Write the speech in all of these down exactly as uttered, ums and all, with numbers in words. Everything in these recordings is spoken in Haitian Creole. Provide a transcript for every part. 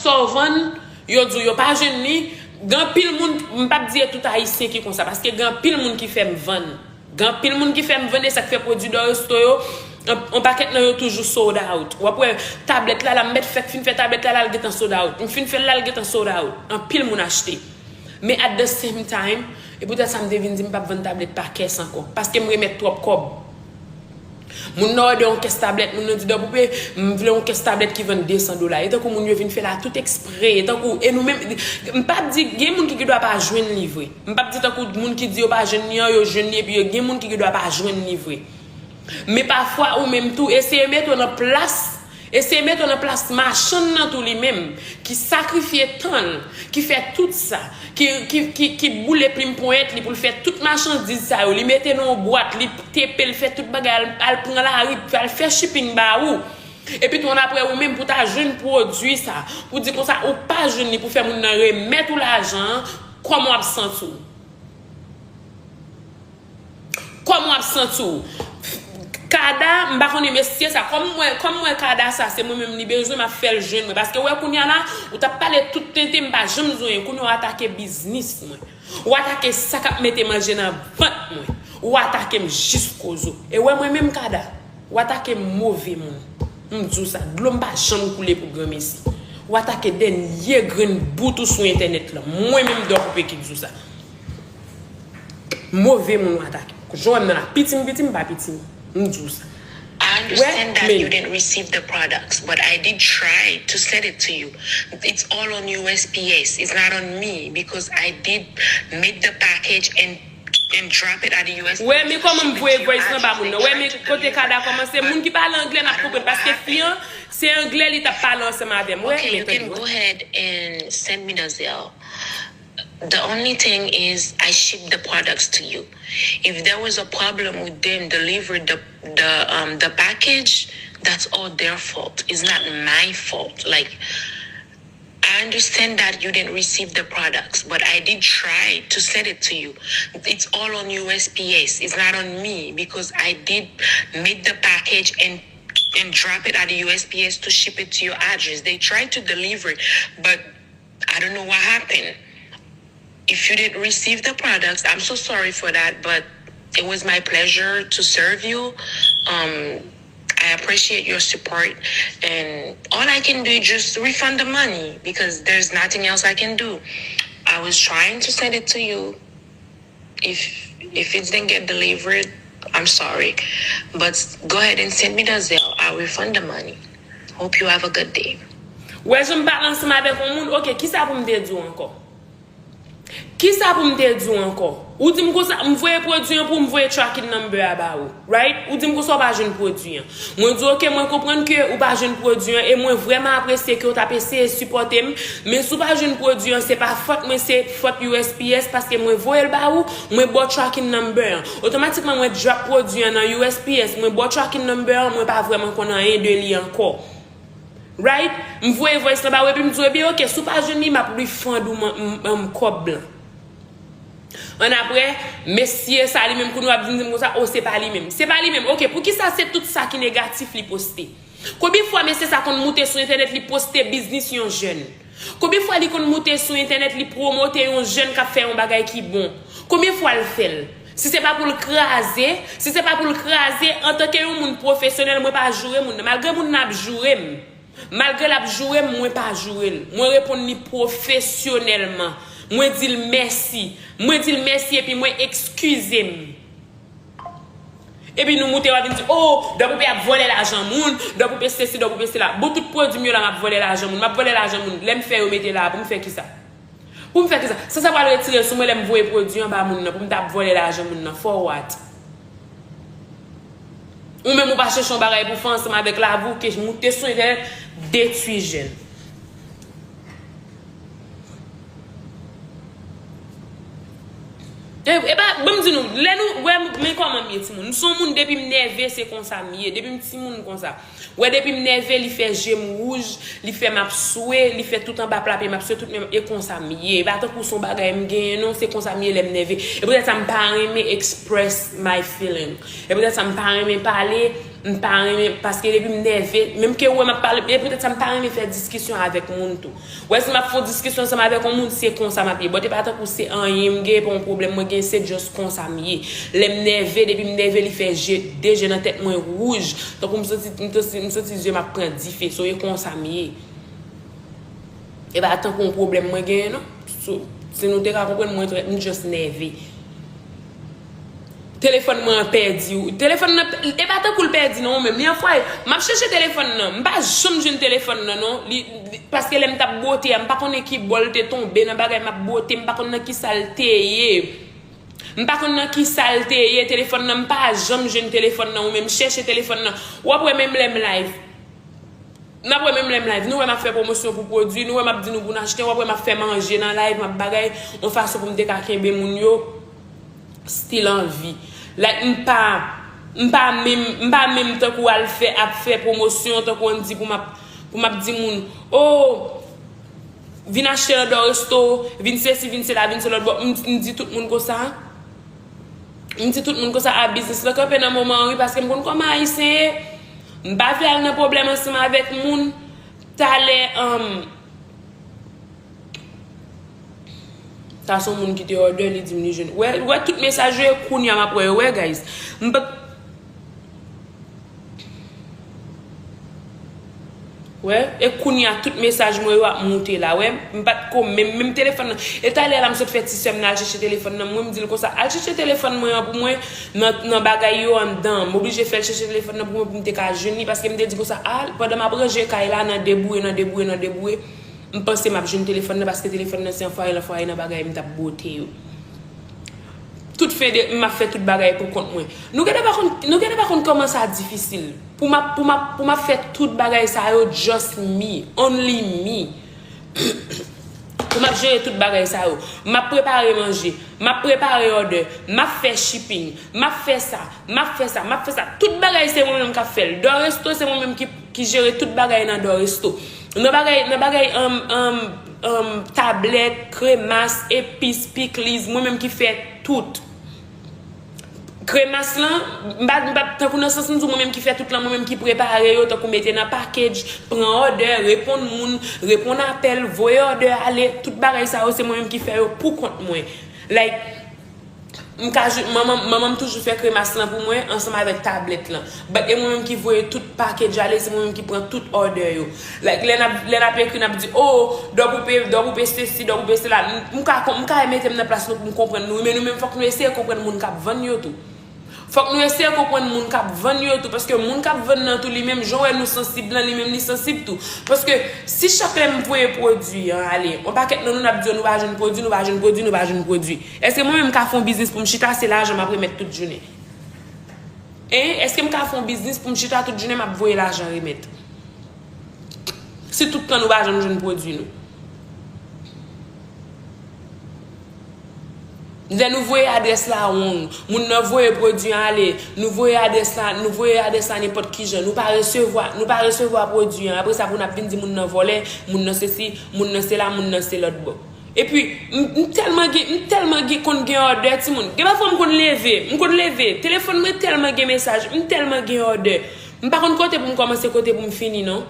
sa w vann, yo di w yo pa jwenn li. Gen anpil moun, m p ap di e tout Ayisyen ki konsa, paske gen anpil moun ki fè m vann. Gen anpil moun ki fè m vann, e sa k fè pwodui Doresto yo, yon, yon pakèt nan yo toujou sold out. W ap wè, tablèt la, la, m mèt fèk fin fè tablèt la, la, l gentan sold out. M fin fè l la, l gentan sold out. Anpil moun achte. Men at the same time, e poutèt sa m te vin di m p ap vann tablèt pa kès ankò. Paske m remèt twòp kòb. Moun nan òdè yon kès tablèt, moun nan di, "Dòboube, m vle yon kès tablèt ki vann de san dola." E tankou moun yo vin fè la tout eksprè, e tankou, e nou menm, m p ap di, gen moun ki gen dwa pa jwenn li vre. M p ap di tankou moun ki di yo pa jwenn li an, yo jwenn li, epi yo, gen moun ki gen dwa pa jwenn li vre. Men pafwa, ou menm tou, eseye mete w nan plas, eseye mete w nan plas machann nan tou li menm, ki sakrifye tan l, ki fè tout sa, ki, ki, ki, ki boule plim ponyèt li pou l fè tout machandiz sa yo, li mete nan yon bwat, li tepe l, fè tout bagay, al, al pran lari, al fè shipping ba ou. Epi tou, annapre, ou menm pou ta jwenn pwodui sa, pou di konsa ou pa jwenn li pou fè moun nan remèt ou lajan an, kòman w ap santi w? Kòman w ap santi w? Kada, m pa konnen mesye sa. Kòm mwen, kòm mwen kada sa, se mwen menm li bezwen, m ap fè l jwenn mwen. Paske w wè kounye a la, ou t ap pale tout tenten, m pa janm di w anyen. Kounye a w atake biznis mwen. Ou atake sa k ap mete manje nan vant mwen. Ou atake m jiskozo. E w wè mwen menm kada, ou atake m move moun. M di w sa, dlo m pa janm koule pou granmesi. Ou atake dènye grenn bout ou sou entènèt lan. Mwen menm Dòboube ki di w sa. Move moun w atake. Jan w wè m nan la, piti m piti, m pa piti. M di w sa. I understand that you didn't receive the products, but I did try to send it to you. It's all on U S P S. It's not on me because I did make the package and and drop it at the U S P S. Wè, men kòman m voye voice lan ba moun nan. Wè, men kote Kada kòmanse, moun ki pale anglè n ap konprann, paske fi an, se anglè li t ap pale ansanm avè m. Wè, okay, you can go ahead and send me the Zelle. The only thing is, I ship the products to you. If there was a problem with them deliver the the um the package, that's all their fault. It's not my fault. Like, I understand that you didn't receive the products, but I did try to send it to you. It's all on U S P S. It's not on me because I did make the package and and drop it at the U S P S to ship it to your address. They tried to deliver it, but I don't know what happened. If you didn't receive the products, I'm so sorry for that, but it was my pleasure to serve you. Um, I appreciate your support, and all I can do is just refund the money because there's nothing else I can do. I was trying to send it to you. If if it didn't get delivered, I'm sorry, but go ahead and send me the Zelle. I'll refund the money. Hope you have a good day. Wè jan m pale ansanm avèk yon moun, oke, kisa pou m te di w ankò? Kisa pou m te di w ankò? Ou di m konsa, m voye pwodui an pou w, m voye tracking number a ba ou. Right? Ou di m konsa w pa jwenn pwodui an. Mwen di w, oke, mwen konprann ke ou pa jwenn pwodui an e mwen vrèman apresye ke w t ap eseye sipòte m. Men si w pa jwenn pwodui an, se pa fòt mwen, se fòt U S P S paske mwen voye l ba ou, mwen ba w tracking number an. Otomatikman, mwen drop pwodui an nan U S P S, mwen ba w tracking number an, mwen pa vrèman konn anyen de li ankò. Right? M voye voice lan ba ou epi m di w, ebyen, oke, si w pa jwenn li, m ap refund ou man- m- m- kòb lan. Annapre, mesye sa li menm kounye w ap vin di m konsa, o, se pa li menm. Se pa li menm. Oke, poukisa se tout sa ki negatif li poste? Konbyen fwa mesye sa konn moute sou entènèt li poste biznis yon jèn? Konbyen fwa li konn moute sou entènèt li pwomote yon jèn k ap fè yon bagay ki bon? Konbyen fwa l fè l? Si se pa pou l kraze, si se pa pou l kraze, antanke yon moun pwofesyonèl, mwen pa joure moun nan. Malgre moun nan ap joure m, malgre l ap joure m, mwen pa joure l. Mwen reponn li pwofesyonèlman. Mwen di l mèsi. Mwen di l mèsi epi mwen ekskize m. Epi nou moute, w ap vin di, o, Dòboube ap vòlè lajan moun, Dòboube sesi, Dòboube sela. Bon, tout pwodui m yo la, m ap vòlè lajan moun. M ap vòlè lajan moun. Lè m fè yo mete la, pou m fè kisa? Pou m fè kisa? Sa, sa pral retire l sou mwen lè m voye pwodui an ba moun nan, pou m t ap vòlè lajan moun nan. For what? Ou menm ou pa chèche yon bagay pou fè ansanm avèk lavi w ke moute sou entènèt, detwi jèn. E, e pa, ban m di nou, lè nou, wè, men kòman m ye, timoun. M se yon moun, depi m nève, se konsa m ye. Depi m timoun, konsa. Wè, depi m nève, li fè je m wouj, li fè m ap swe, li fè tout anba pla pye m ap swe, tout men m, e konsa m ye. E pa tankou se yon bagay m genyen, non, se konsa m ye lè m nève. E poutèt sa, m pa renmen express my feeling. E poutèt sa, m pa renmen pale, M pa renmen, paske depi m nève, menm ke w wè m ap pale, e poutèt sa m pa renmen fè diskisyon avèk moun tou. W wè si m ap fè yon diskisyon ansanm avèk yon moun, se konsa m ap ye. But e pa tankou se anyen m gen, e pa yon pwoblèm mwen gen, se just konsa m ye. Lè m nève, depi m nève, li fè je, de je nan tèt mwen wouj. Tankou m santi, m santi, m santi zye m ap pran dife. So, e konsa m ye. E pa tankou yon pwoblèm mwen genyen, non. So, si nou te ka konprann, mwen trè, m just nève. Telefòn mwen an pèdi. Telefòn nan, e pa tankou l pèdi, non, menm. Li an fwaye. M ap chèche telefòn nan. M pa janm jwenn telefòn nan, non. Li, li, paske lè m t ap bwote a, m pa konnen ki bò l te tonbe nan bagay m ap bwote. M pa konn nan ki sa l te ye. M pa konn nan ki sa l te ye. Telefòn nan, m pa janm jwenn telefòn nan. Ou menm chèche telefòn nan. W ap wè menm lè m live. N ap wè menm lè m live, nou wè m ap fè pwomosyon pou pwodui, nou wè m ap di nou pou n achte, w ap wè m ap fè manje nan live, m ap bagay, yon fason pou m te ka kenbe moun yo still an vi. Like, m pa, m pa menm, m pa menm tankou al fè, ap fè pwomosyon, tankou ann di pou m ap, pou m ap di moun, oh, vin achte nan Dò Resto, vin sesi, vin sela, vin se lòt bò. M, m di tout moun konsa. M di tout moun konsa, a, biznis lan kanpe nan moman an, wi, paske m konn kòman Ayisyen ye. M pa vle al nan pwoblèm ansanm avèk moun. Talè, um, sa se yon moun ki te òdè, li di m li jwenn. Wè, wè tout mesaj yo, e kounye a m ap wè yo, wè, guys. M pa, Wè, e kounye a tout mesaj mwen yo ap moute la, wè, m pa t ko menm, menm telefòn nan. E talè la m sot fè ti sè m nan al chèche telefòn nan, mwen m di l konsa, al chèche telefòn mwen an pou mwen nan, nan bagay yo anndan. M oblije fè l chèche telefòn nan pou mwen pou m te ka jwenn li, paske m te di konsa, a, pandan m ap ranje kay la, nan debouye, nan debouye, nan debouye, m panse m ap jwenn telefòn nan, paske telefòn nan se an fwaye, lan fwaye nan bagay m t ap bwote yo. Tout fen de, m ap fè tout bagay pou kont mwen. Nou genlè pa konn, nou genlè pa konn kòman sa difisil. Pou m ap, pou m ap, pou m ap fè tout bagay sa yo, just me, only me. Pou m ap jere tout bagay sa yo. M ap prepare manje, m ap prepare òdè, m ap fè shipping, m ap fè sa, m ap fè sa, m ap fè sa. Tout bagay se mwen menm k ap fè l. Dò Resto se mwen menm ki, ki jere tout bagay nan Dò Resto. Nan bagay, nan bagay, um, um, um, tablèt, kremas, epis, pikliz, mwen menm ki fè tout. Kremas lan, m pa, m pa, tankou nan sans m di w, mwen menm ki fè tout lan, mwen menm ki prepare yo, tankou mete nan package, pran òdè, reponn moun, reponn apèl, voye òdè ale, tout bagay sa yo, se mwen menm ki fè yo pou kont mwen. Like, m ka jwenn, manman, manman m toujou fè kremas lan pou mwen, ansanm avèk tablèt lan. But e mwen menm ki voye tout package ale, se mwen menm ki pran tout òdè yo. Like, lè n ap, lè n ap ekri, n ap di, oh, dò pou pe, dò pou pe sesi, dò pou pe sela. M, m ka, m ka mete m nan plas nou pou m konprann nou. Men nou menm, fòk nou eseye konprann moun k ap vann yo tou. Fòk nou eseye konprann moun k ap vann yo tou, paske moun k ap vann nan tou, li menm, jan w wè nou sansib lan, li menm, li sansib tou. Paske si chak lè m voye pwodui an ale, yon pakèt nan nou, n ap di yo, nou pa jwenn pwodui, nou pa jwenn pwodui, nou pa jwenn pwodui. Èske mwen menm m ka fè yon biznis pou m chita, se lajan m ap remèt tout jounen? Hein? Èske m ka fè yon biznis pou m chita tout jounen m ap voye lajan remèt? Si tout tan nou pa janm jwenn pwodui nou. Lè nou voye adrès la wrong, moun nan voye pwodui an ale, nou voye adrès la, nou voye adrès la nenpòt ki jan, nou pa resevwa, nou pa resevwa pwodui an. Apre sa, pou n ap vin di moun nan vòlè, moun nan sesi, moun nan sela, moun nan se lòt bò. Epi, m, m tèlman gen, m tèlman gen, konn gen òdè, timoun. Gen pafwa m konn leve, m konn leve, telefòn mwen tèlman gen mesaj, m tèlman gen òdè. M pa konn kote pou m kòmanse, kote pou m fini, non.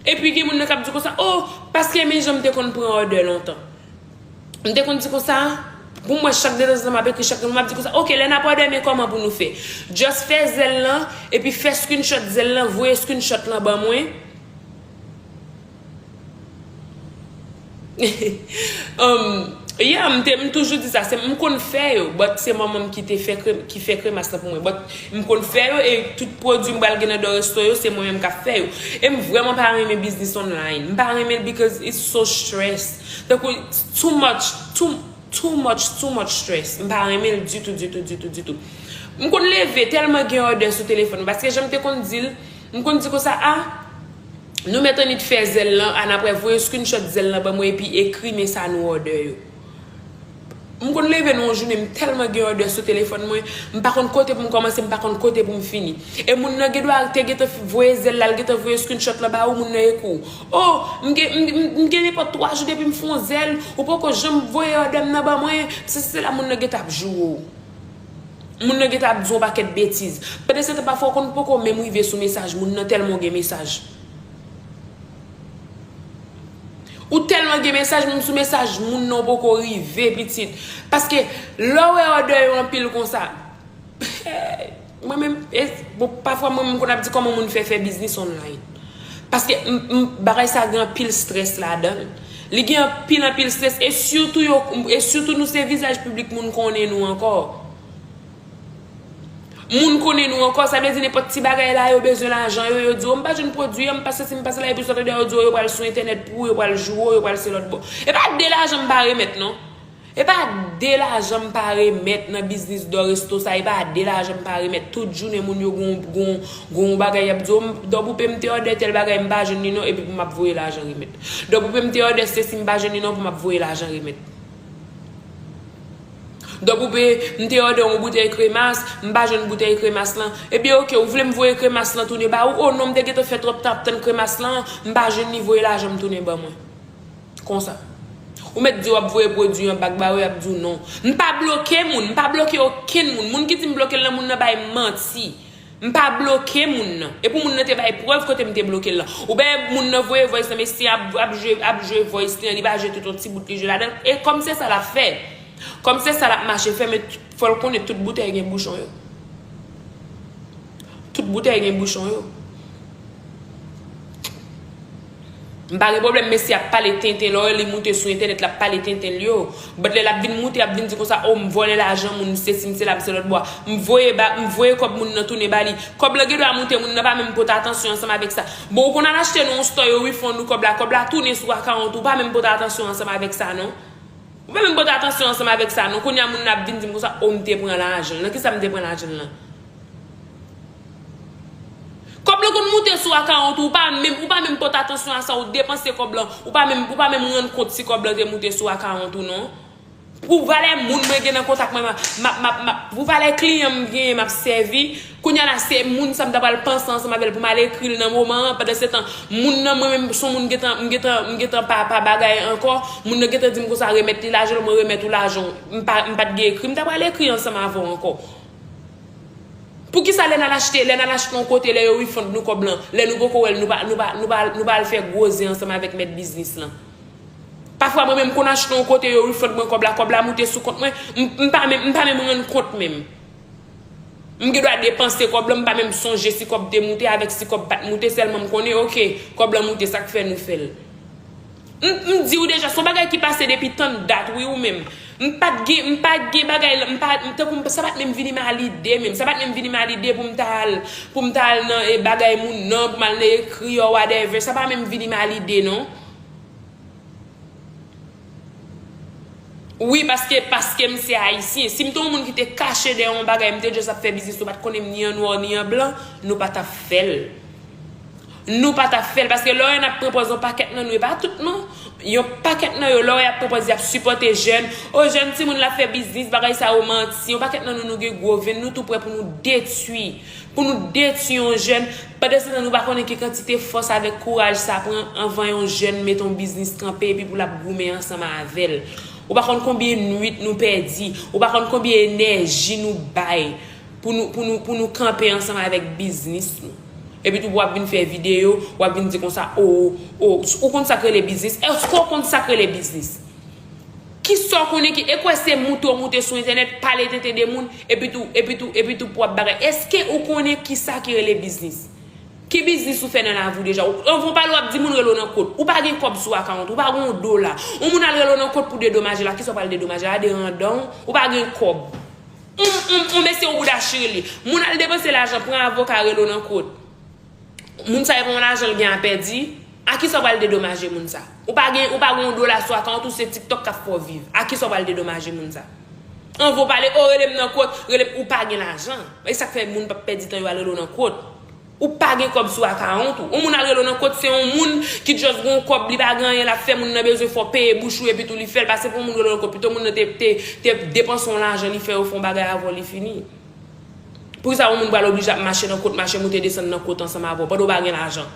Epi gen moun nan k ap di konsa, oh, paske men jan m te konn pran òdè lontan. M te konn di konsa, pou m wè chak detanzantan m ap ekri chak moun, m ap di konsa, ok, lè n ap òdè, men kòman pou nou fè? Just fè zèl lan, epi fè screenshot zèl lan, voye screenshot lan ban mwen. Um, yeah, m te, m toujou di sa, se m konn fè yo, but se manman m ki te fè kre, ki fè kremas lan pou mwen. But m konn fè yo, e tout pwodui m pral gen nan Dò Resto yo, se mwen menm k ap fè yo. E m vrèman pa renmen biznis online. M pa renmen l because it's so stress. Tankou, it's too much, too, too much, too much stress. M pa renmen l ditou, ditou, ditou, ditou. M konn leve tèlman gen òdè sou telefòn mwen, paske jan m te konn di l, m konn di konsa, ah, nou mèt annik fè zèl lan, an apre voye screenshot zèl lan ban mwen epi ekri men sa nou òdè yo. M konn leve nan yon jounen, m tèlman gen òdè sou telefòn mwen, m pa konn kote pou m kòmanse, m pa konn kote pou m fini. E moun nan gen dwa te gentan voye zèl la, l gentan voye screenshot lan ba ou, moun nan ekri w, oh, m gen, m, m, m gen nenpòt twa jou depi m fè yon zèl, ou poko janm voye òdè m nan ban mwen, se, se la moun nan gentan ap joure w. Moun nan gentan ap di yon pakèt betiz. Pandan se tan, pafwa w konn poko menm rive sou mesaj moun nan tèlman w gen mesaj. Ou tèlman gen mesaj, moun sou mesaj moun nan w poko rive, pitit. Paske lè w wè òdè yo anpil konsa, mwen menm, e, bon, pafwa mwen menm konn ap di kòman moun fè fè biznis online. Paske m, m, bagay sa gen anpil strès ladan l. Li gen anpil, anpil strès. E sitou yo, e sitou nou se vizaj piblik moun konnen nou ankò. Moun konnen nou ankò, sa vle di nenpòt ti bagay la, yo bezwen lajan yo, yo di w, "M pa jwenn pwodui an, m pa sesi, m pa sela," epi sot dedan, yo di w, yo pral sou entènèt pou ou, yo pral joure w, yo pral se lòt bò. E pa de lajan m pa remèt, non. E pa de lajan m pa remèt nan biznis dò resto sa, e pa de lajan m pa remèt. Tout jounen moun yo gon, gon, gon bagay y ap di w, "M, dò boupe m te òdè tèl bagay, m pa jwenn li non," epi pou m ap voye lajan remèt. "Dò boupe m te òdè sesi, m pa jwenn li non," pou m ap voye lajan remèt. Dò boupe, m te òdè yon boutèy kremas, m pa jwenn boutèy kremas lan. Ebyen, oke, ou vle m voye kremas lan tounen ba ou? O non, m te gentan fè twòp tan ap tann kremas lan, m pa jwenn li, voye lajan m tounen ban mwen. Konsa. Ou mèt di w ap voye pwodui an bak ba yo, y ap di w non. M pa bloke moun, m pa bloke okenn moun. Moun ki di m bloke l nan, moun nan bay manti. M pa bloke moun nan. E pou moun nan te bay prèv kote m te bloke l lan. Oubyen moun nan voye voice lan, mesye ap, ap jwe, ap jwe voice li an, li pa jwe tout yon ti bout li jwe ladan l. E kòm se sa l ap fè. Kòm se sa l ap mache fè, men t-, fò l konnen tout boutèy gen bouchon yo. Tout boutèy gen bouchon yo. M pa gen pwoblèm, mesye ap pale tenten, lè w wè li moute sou entènèt, l ap pale tenten l yo. But lè l ap vin moute, ap vin di konsa, "O, m vòlè lajan moun, m sesi, m sela, m se lòt bò." M voye ba, m voye kòb moun nan tounen ba li. Kòb lan gen dwa moute, moun nan pa menm pote atansyon ansanm avèk sa. Bon, ou konn al achte nan yon store, yo refund ou kòb la, kòb la tounen sou account ou, ou pa menm pote atansyon ansanm avèk sa, non. Ou pa menm pote atansyon ansanm avèk sa, non. Kounye a moun nan ap vin di m konsa, "O, m te pran lajan l." Nan kisa m te pran lajan l lan? Kòb lan konn moute sou account ou, ou pa menm, ou pa menm pote atansyon a sa, ou depanse kòb lan, ou pa menm, ou pa menm rann kont si kòb lan te moute sou account ou non. Pou valè moun mwen gen nan kontak mwen, m ap, m ap, m ap, m ap, pou valè kliyan m genyen m ap sèvi, kounye a la se moun sa m ta pral panse ansanm avè l pou m al ekri l nan moman an, pandan se tan, moun nan mwen menm, se yon moun gentan, m gentan, m gentan pa, pa bagay ankò, moun nan gentan di m konsa, "Remèt li lajan l," mwen remèt ou lajan w. M pa, m pa t gen ekri, m ta pral ekri ansanm avè w ankò. Poukisa lè n al achte, lè n al achte yon kote, lè yo refund nou kòb lan, lè nou poko wè l, nou pa, nou pa, nou pa, nou pa al fè gwo zen ansanm avèk mèt biznis lan? Pafwa mwen menm m konn achte yon kote, yo refund mwen kòb la, kòb la moute sou kont mwen, m, m pa menm, m pa menm rann kont menm. M gen dwa depanse kòb lan, m pa menm sonje si kòb te moute avèk si kòb pa t moute, sèlman m konnen, oke, kòb lan moute, sa k fè nou fè l. M, m di w deja, se yon bagay ki pase depi tann dat, wi, ou menm. M pa t gen, m pa t gen bagay la, m pa, m, tankou m, sa pa t menm vini m a lide menm. Sa pa t menm vini m a lide pou m ta al, pou m ta al nan, e, bagay moun nan, pou m al nan ekri or whatever. Sa pa menm vini m a lide, non. Wi, paske, paske m se Ayisyen. Si m te yon moun ki te kache dèyè yon bagay, m te just ap fè biznis, nou pa t konnen m ni an nwa, ni an blan, nou pa t ap fè l. Nou pa t ap fè l, paske lè w wè n ap pran pòz yon pakèt nan nou, e pa tout non. Yon pakèt nan yo, lè w wè y ap pran pòz, y ap sipòte jèn. O, jèn timoun la fè biznis, bagay sa yo manti. Yon pakèt nan nou, nou gen gwo venn, nou tou prè pou nou detwi. Pou nou detwi yon jèn. Pandan se tan, nou pa konnen ki kantite fòs avèk kouraj sa pran anvan yon jèn mete yon biznis kanpe epi pou l ap goumen ansanm avè l. Ou pa konn konbyen nwit nou pèdi. Ou pa konn konbyen enèji nou bay. Pou nou, pou nou, pou nou kanpe ansanm avèk biznis nou. Epi tou pou w ap vin fè videyo, w ap vin di konsa, o, o, ou konn sa k rele biznis? Èske w konn sa k rele biznis? Kisa w konnen ki, e kwè se moute w moute sou entènèt, pale tenten de moun, epi tou, epi tou, epi tou pou w ap bagay. Èske ou konnen kisa ki rele biznis? Ki biznis ou fè nan lavi w deja? Ou, anvan w pale, w ap di moun rele w nan kont. Ou pa gen kòb sou akawont, ou pa gen yon dola. Yon moun al rele w nan kont pou dedomaje l, a kisa w pral dedomaje l? A de randan w, ou pa gen kòb. Yon, yon, yon mesye yon bouda chire li. Moun al depanse lajan, pran avoka, rele w nan kont. Moun sa yo pa yon lajan l gen a pèdi. A kisa w pral dedomaje moun sa? Ou pa gen, ou pa gen yon dola sou akawont ou, se TikTok k ap fè w viv. A kisa w pral dedomaje moun sa? Anvan w pale, o, rele m nan kont, rele m, ou pa gen lajan. E sa k fè moun p ap pèdi tan yo al rele w nan kont. Ou pa gen kòb sou akawont ou. Yon moun al rele w nan kont, se yon moun ki just gen yon kòb, li pa gen anyen l ap fè, moun nan bezwen fè w peye bouch ou, epi tou li fè l, pase pou yon moun rele w nan kont, pito moun nan te, te, te depanse yon lajan, li fè yo fè yon bagay avè w, li fini. Poukisa yon moun pral oblije ap mache nan kont, mache moute desann nan kont ansanm avè w, pandan w pa gen lajan?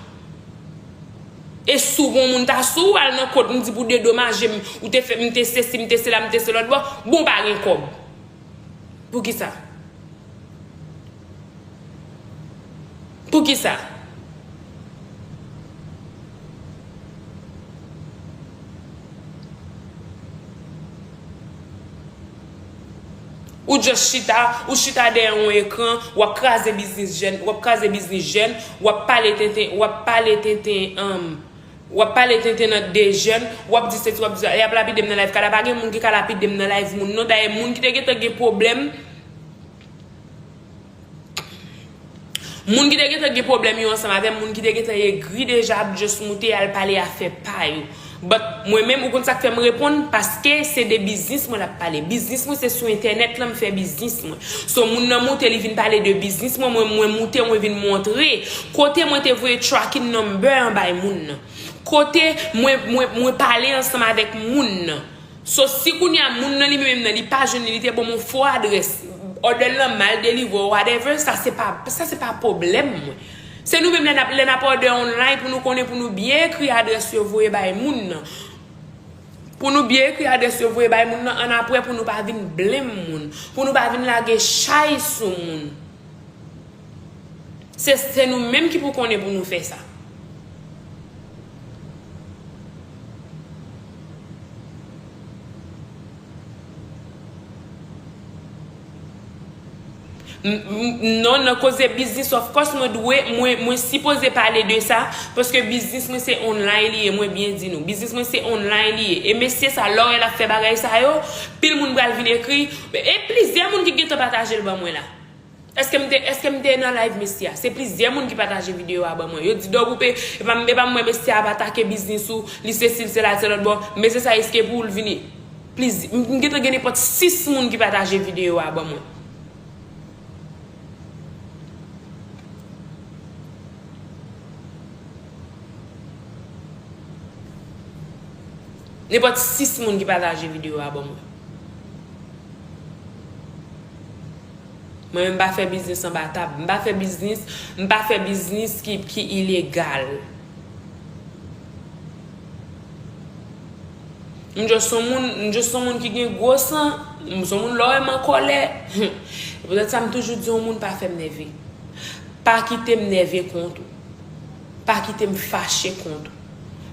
E si w gen yon moun ta sou w, al nan kont, m di pou dedomaje m, ou te fè, m te sesi, m te sela, m te se lòt bò, bon, w pa gen kòb. Poukisa? Poukisa? Ou just chita, ou chita dèyè yon ekran, w ap kraze biznis jèn, w ap kraze biznis jèn, w ap pale tenten, w ap pale tenten, um, w ap pale tenten nan de jèn, w ap di sesi, w ap di sa, y ap lapide m nan live, kala pa gen moun ki ka lapide m nan live moun non, dayè moun ki te gentan gen pwoblèm, Moun ki te gentan gen pwoblèm yo ansanm avè m, moun ki te gentan egri deja ap just moute al pale afè pa yo. But mwen menm, ou konn sa k fè m reponn? Paske se de biznis mwen l ap pale. Biznis mwen se sou entènèt lan m fè biznis mwen. So moun nan moute, li vin pale de biznis mwen, mwen, mwen moute, mwen vin montre kote mwen te voye tracking number an bay moun nan. Kote mwen, mwen, mwen pale ansanm avèk moun nan. So, si kounye a moun nan li menm nan, li pa jwenn li, li te ban m yon fo adrès, òdè l lan mal delivre, whatever, sa se pa, sa se pa pwoblèm mwen. Se nou menm lè n ap, lè n ap òdè online pou nou konnen, pou nou byen ekri adrès yo voye bay moun nan. Pou nou byen ekri adrès yo voye bay moun nan, annapre pou nou pa vin blenm moun, pou nou pa vin lage chay sou moun. Se, se nou menm ki pou konnen pou nou fè sa. M, m, non, nan koze biznis, of course, mwen dwe, mwen, mwen sipoze pale de sa, paske biznis mwen se online li ye, mwen byen di nou. Biznis mwen se online li ye. E mesye sa, lè w wè l ap fè bagay sa yo, pil moun pral vin ekri, e plizyè moun ki gentan pataje l ban mwen la. Èske m te, èske m te nan live mesye a? Se plizyè moun ki pataje videyo a ban mwen. Yo di, Dòboupe, e pa m, e pa m wè mesye a ap atake biznis ou, li sesi, l sela, l se lòt bò. Mesye sa, èske pou l vini? Pliz-, m, m gentan gen nenpòt sis moun ki pataje videyo a ban mwen. Nenpòt sis moun ki pataje videyo a ban mwen. Mwen menm, m pa fè biznis anba tab. M pa fè biznis, m pa fè biznis ki, ki ilegal. M just yon moun, m just yon moun ki gen gwo san. M son moun lè w wè m an kòlè. Se poutèt sa m toujou di yon moun pa fè m nève. Pa kite m nève kont ou. Pa kite m fache kont ou.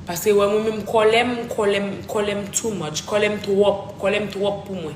Paske wè mwen menm kòlè m, kòlè m, kòlè m too much, kòlè m twòp, kòlè m twòp pou mwen.